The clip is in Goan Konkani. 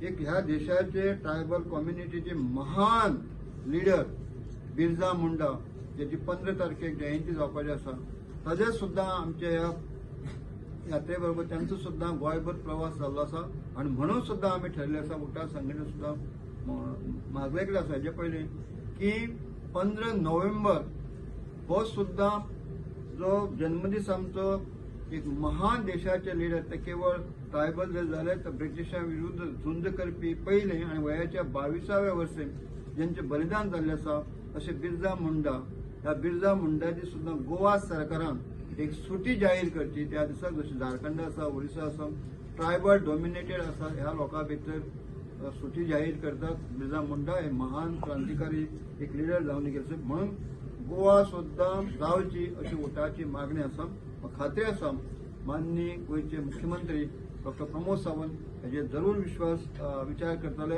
एक ह्या देशाचे ट्रायबल कम्युनिटीचे महान लिडर बिरजा मुंडा, ज्याची 15 तारखेक जयंती जावपाची आसा, ताजे सुद्दां आमच्या ह्या यात्रे बरोबर त्यांचो सुद्दां गोंयभर प्रवास जाल्लो आसा. आनी म्हणून सुद्दां आमी ठरयल्लें आसा, उटा संघटना सुद्दां मागलें आसा हेजे पयलीं की 15 नोव्हेंबर हो सुद्दां जो जन्मदीस आमचो एक महान देशाचे लिडर, ते केवळ ट्रायबल जर जाले तर ब्रिटिशां विरुद्ध झुंज करपी पयले आनी वयाच्या 22व्या वर्से जेंचे बलिदान जाल्लें आसा, अशें बिरजा मुंडा, ह्या बिरजा मुंडाची सुद्दां गोवा सरकारान एक सुटी जाहीर करची त्या दिसा, जशी झारखंड आसा, ओरिसा आसा, ट्रायबल डॉमिनेटेड आसा, ह्या लोकां भितर सुटी जाहीर करतात. बिरजा मुंडा हे महान क्रांतिकारी एक लिडर जावन गेले, म्हणून गोवा सुद्दां जावची अशी उटाची मागणी आसा. खात्री आसा, माननीय गोंयचे मुख्यमंत्री डॉक्टर प्रमोद सावंत हेजेर जरूर विश्वास विचार करतले.